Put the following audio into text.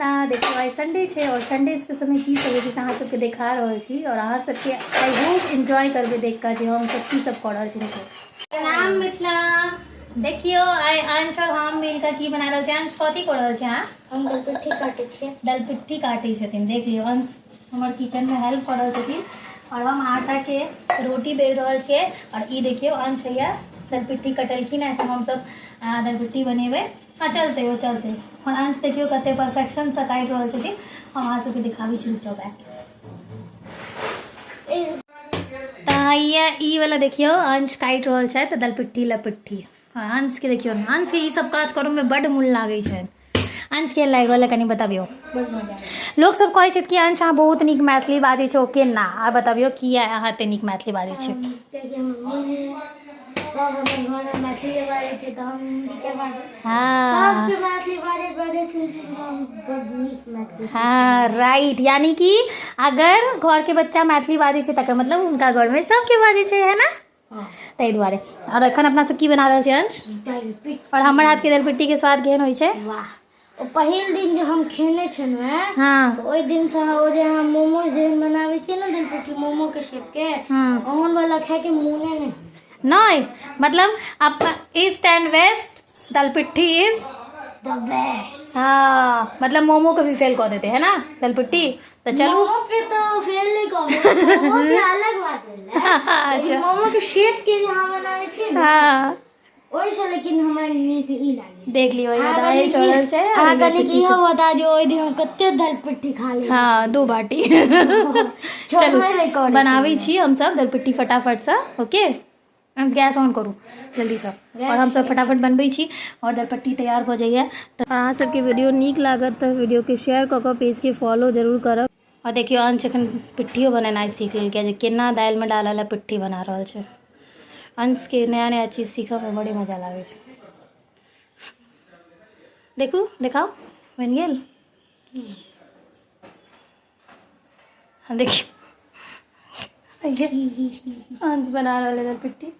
मिथिला। देखियौ आइ संडे छै और संडे के समय की सब होइ छै से अहाँ सबके देखा रहल छी और अहाँ सबके I hope enjoy करबै देख कऽ जे हम सब की सब कऽ रहल छी। देखियौ, प्रणाम मिथिला। देखियौ आइ अंश और हम मिल कऽ की बना रहल छी। अंश, कथी कऽ रहल छी अहाँ? हम दलपिट्ठी काटै छियै। दलपिट्ठी काटै छथिन। देख लियौ, अंश हमर किचनमे हेल्प कऽ रहल छथिन और हम आटाके रोटी बेल रहल छियै और ई देखियौ, अंश हैया दलपिट्ठी कटलखिन हेँ। एखन हमसब दलपिट्ठी बनेबै। हँ, चलतै ओ, चलतै। और अंश देखियौ कते परफेक्शनसँ काटि रहल छथिन। हम अहाँ सबके देखाबै छी, रुक जाउ बैक। तऽ हैया ई वाला देखियौ, अंश काटि रहल छथि दलपिट्ठी लपिट्ठी। हँ, अंशके देखियौ ने, अंशके ई सब काज करऽमे बड्ड मोन लागै छनि। अंश, केहन लागि रहल है, कनि बतबियौ। बड़ मजा। लोक सब कहै छथि कि अंश, अहाँ बहुत नीक मैथिली बाजै छै। ओ केना? आ बतबियौ, किया अहाँ एते नीक मैथिली बाजै छी? कियाकि हमर मोन है, सब हमर घरमे मैथिलीए बाजै छै, तऽ हम हिन्दी के बाजू? सबके मैथिली बाजैत बाजैत सुनि सुनि कऽ हम बड़ नीक मैथिली। हँ, राइट। यानी कि अगर घरके बच्चा मैथिली बाजै छै, तकर मतलब हुनका घरमे सबके बाजै छै, है ना? ताहि दुआरे। आओर एखन अपना सब की बना रहल छी, अंश? दालपिट्ठी। आओर हमर हाथके दलपिट्टीके स्वाद केहन होइ छै? वाह! ओ पहिल दिन जे हम खेने छलहुँ हेँ, ओहि दिनसँ ओ जे अहाँ मोमोज जेहन बनाबै छियै ने दलपिट्ठी, मोमोके शेपके, ओहन वाला खायके मोने नहि। नहि, मतलब अब east and west dalpitthi is the best. हाँ, मतलब मोमो को भी फेल कऽ देते है ना दलपिट्टी। तऽ चलू। मोमो के तो फेल नहि कहबै, मोमो के अलग बात भेलै, लेकिन मोमो के शेप के जे अहाँ बनाबै छियै ने, ओहिसँ लेकिन हमरा नीक ई लागै। देख लियौ, यहाँ दालि चढ़ल छै। अहाँ कनिक इहो बता दियौ, ओहि दिन हम कते दलपिट्ठी खा लेने? हँ, दू बाटी। चलू, बनाबै छी हमसब दलपिट्ठी फटाफटसँ। ओके, गैस ऑन करू जल्दीसँ आओर हमसब फटाफट बनबै छी आओर दलपट्टी तैयार भऽ जाइए। तऽ अहाँ सबके वीडियो नीक लागत तऽ वीडियोके शेयर कऽ कऽ पेजके फॉलो जरूर करब। आओर देखियौ, अंश एखन पिट्ठियो बनेनाइ सीख लेलकै, जे केना दालिमे डालल है, पिट्ठी बना रहल छै। अंशके नया नया चीज सीखऽमे बड़ी मजा लागै छै। देखू, देखाउ, बनि गेल। हाँ, देखियौ, अंश बना रहल है पिट्ठी।